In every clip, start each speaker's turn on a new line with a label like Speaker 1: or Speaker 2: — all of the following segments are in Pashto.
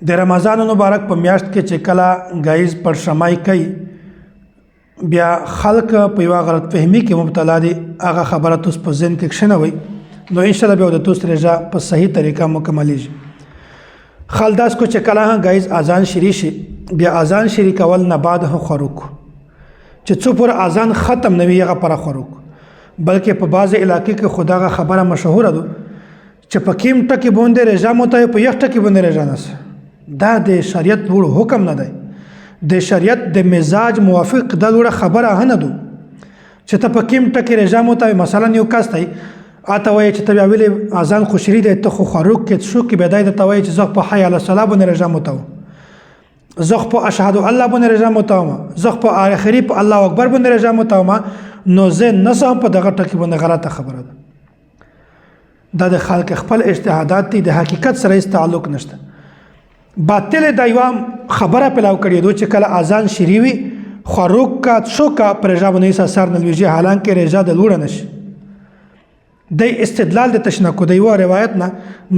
Speaker 1: د رمضان مبارک په میاشت کې چې کله ګایز پر شمای کوي، بیا خلک په یوه غلط فهمي کې مبتلا دي. هغه خبره تاسو په ذهن کې کښېنوئ، نو انشاءالله بیا د تاسو رجا په صحیح طریقه مکملېږي. خال داس کو چې کله ګایز اذان شری شي، بیا اذان شری کول نه بعد هم خوروک چې څو پر اذان ختم نه وي هغه پر خوروک، بلکې په بعضې علاقې کې خو دغه خبره مشهوره ده چې په کیم ټکي باندې رجا مو ته په یخ ټکي باندې رجا نس. دا د شریعت لوړ حکم نه دی، د شریعت د مزاج موافق دا لوړه خبره نه ده چې ته په کیم ټکي رجا مو ته. مثلا یو کس دی، اته وایي چې ته بیا ویلې اذان خو شری دی، ته خو خروک کې څوک کې بیا دی ته وایي چې زه په حی علی الصلاه باندې رجا مو ته، زه په اشهد الله باندې رجا مو ته، زه په اخري په الله اکبر باندې رجا مو ته، نو زه نسم په دغه ټکي باندې. غلطه خبره ده. دا د خلک خپل اجتهادات دي، د حقیقت سره هیڅ تعلق نشته. باطل دا یوه خبره پلاو کړې دو چې کله اذان شری وي خروک کا څوکا پر رجا باندې هیڅ اثر نه لویږي، حالانکه رجا د لوړه نشي. د استدلال د تشنه کو د یو روایت نه،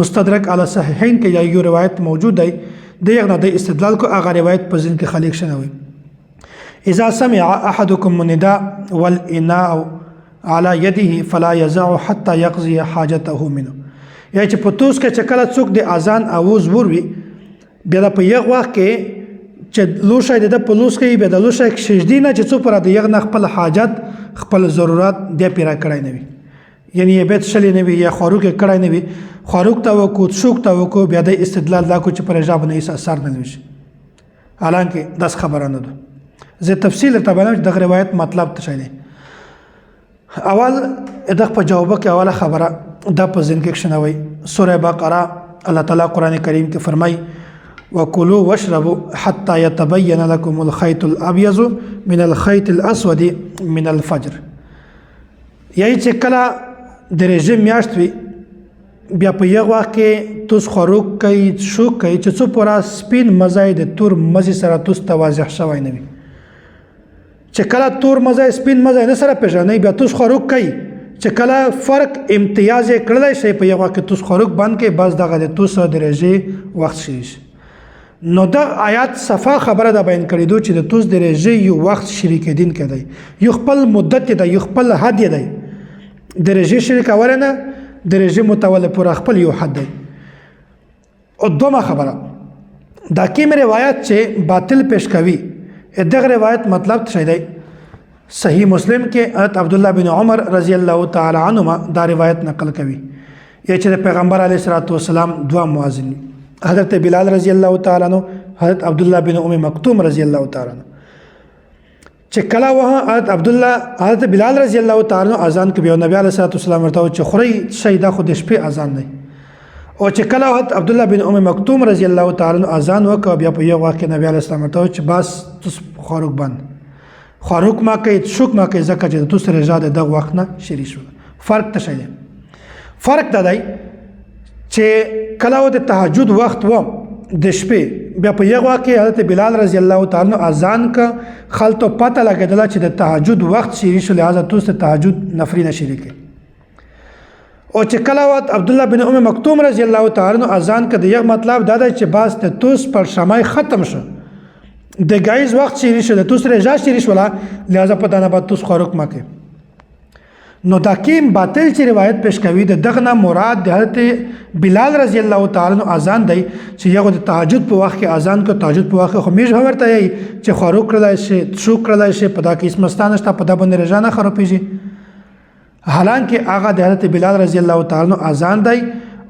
Speaker 1: مستدرک علی صحیحین کې یو روایت موجود دی، د یغ نه د استدلال کو. هغه روایت په ذهن کې خلک شنوي: اذا سمع احدكم النداء والاناء على يده فلا يزع حتى يقضي حاجته منه. یا چې په توس کې چې کله څوک د اذان اواز وروي، بیا د په یغ وخت کې چې لوښی د په لوس کې، بیا د لوښی کښېږدي نه چې څو پر د یغ نه خپل حاجت، خپل ضرورت دی پیرا کړی نه وي، یعنی یې بیت شلې نه وي یا خوروک یې کړی نه وي، خوروک ته وکړو، څوک ته وکړو، بیا د استدلال دا کو چې پر رجا باندې هیڅ اثر نه لوي، حالانکه داس خبره نه ده. زه تفصیل ته بیانوم چې دغه روایت مطلب څه دی. اول دغه په جواب کې اوله خبره دا په ذهن کې کښنوي. سوره بقره، الله تعالی قران کریم کې فرمایي: وكلوا واشربوا حتى يتبين لكم الخيط الابيض من الخيط الاسود من الفجر. یعنی چې کله د رژیم میاشت وي، بیا په یو وخت کې توس خوروک کوي، شوک کوي چې څو پورا سپین مزه د تور مزي سره توس ته واضح شوی نه وي. چې کله تور مزه سپین مزه نه سره پیژنې، بیا توس خوروک کوي چې کله فرق امتیاز یې کړلی شي، په یو وخت کې توس خوروک بند کوي، بس دغه د توس د رژې وخت شي. نو دغه آیات صفا خبره ده بیان کړې دو چې د توس د رژې یو وخت شریکېدین کې دی، یو خپل مدت دی، یو خپل حد دی. د رژې شریکول نه د رژې متول پر خپل یو حد دی. او دومره خبره دا کوم روایت چې باطل پیش کوي، دغه روایت مطلب څه دی؟ صحیح مسلم کې حضرت عبد الله بن عمر رضی الله تعالی عنهما دا روایت نقل کوي، یا چې د پیغمبر علیه الصلاۃ والسلام دوا مؤذن، حضرت بلال رضی الله تعالی عنہ، حضرت عبد الله بن ام مکتوم رضی الله تعالی عنہ، چې کله وه حضرت عبد الله، حضرت بلال رضی الله تعالی عنہ اذان کوي او نبی علیه الصلاۃ والسلام ورته چې خوري شي، دا خو د شپې اذان دی. او چې کله حضرت عبد الله بن ام مکتوم رضی الله تعالی عنہ اذان وکړ، بیا په یو وخت کې نبی علیه السلام ورته چې بس تاسو خوراک بند، خوراک ما کوي، شوک ما کوي، ځکه چې تاسو رضا د دغه وخت نه شری شو. فرق څه شی دی؟ فرق دا دی چې کله د تهجد وخت و د شپې، بیا په یو وخت کې حضرت بلال رضی الله تعالی عنہ اذان ک، خلتو پته لګیدله چې د تهجد وخت شری شو، لہذا تاسو د تهجد نفری نه شریک. او چې کله وخت عبد الله بن ام مکتوم رضی الله تعالی عنہ اذان ک، د یو مطلب دا دی چې باز ته توس پر شمای ختم شو، د ګایز وخت شری شو، د توس رجا شری شولا، لہذا په دانه بعد توس خوراک مکه. نو دا کیم باطل چې روایت پیش کوي، د دغه نه مراد د حضرت بلال رضی الله تعالی عنہ اذان دی چې یو د تهجد په وخت کې اذان کو. تهجد په وخت خو میږ هم ورته یی چې خوراک کړلای شي، څوک کړلای شي، په دا کې اسم مستانه شته، په دا باندې رجا نه خرابېږي. حالانکه هغه د حضرت بلال رضی الله تعالی عنہ اذان دی،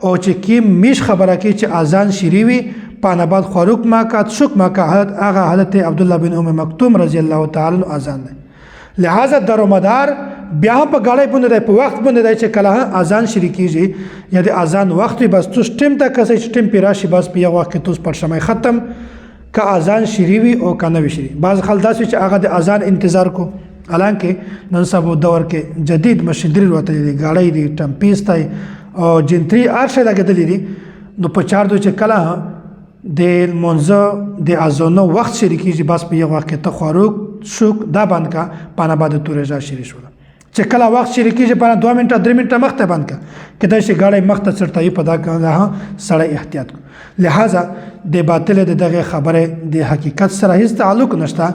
Speaker 1: او چې کیم میش خبره کوي چې اذان شری وي پانه بعد خوراک ما کا، څوک ما کا، حضرت هغه حضرت عبد الله بن ام مکتوم رضی الله تعالی عنہ اذان دی. لہذا درومدار بیا هم په ګاړۍ باندې دی، په وخت باندې دی چې کله اذان شریع کیږي یا د اذان وخت وي، بس توس ټیم ته کسې چې ټیم پې راشي، بس په یو وخت کې توس پر شمای ختم که اذان شریع وي او که نه وي شریع. بعض خلک داسې چې هغه د اذان انتظار کو، حالانکه نن سبا دور کې جدید مشینري راوتلې دي، ګاړۍ دي، ټمپیس دی او جنتري هر شی لګېدلې دي. نو په چار دو چې کله د لمونځه د اذانو وخت شریع کېږي، بس په یو وخت کې ته خوراک څوک دا بند کا، پانه بعد تورې ځا شریع شوله. چې کله وخت شریع کېږي، پانه 2 منټه 3 منټه مخته بند کا، کېدای شي ګاډی مخته څرتایي، په دا کله سړی احتیاط کو. لہذا د باطل د دغه خبره د حقیقت سره هیڅ تعلق نشته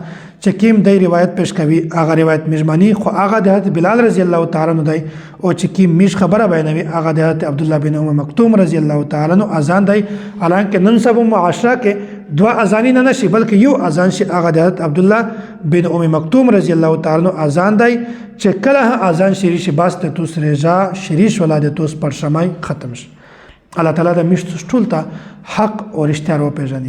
Speaker 1: چې کیم دی روایت پیش کوي هغه روایت میژمانی، خو هغه د حضرت بلال رضی الله تعالی عنہ دی، او چې کیم میژ خبره بیانوي هغه د حضرت عبد الله بن ام مکتوم رضی الله تعالی عنہ اذان دی. حالانکه نن سبا معاشره کې دوه اذانی نه نشي، بلکې یو اذان شي، هغه د حضرت عبد الله بن ام مکتوم رضی الله تعالی عنہ اذان دی، چې کله اذان شری شي بس د توس رضا شری شولا، د توس پرشمای ختم شي. الله تعالی د میشت ټول ته حق او رښتیا رو پیژني.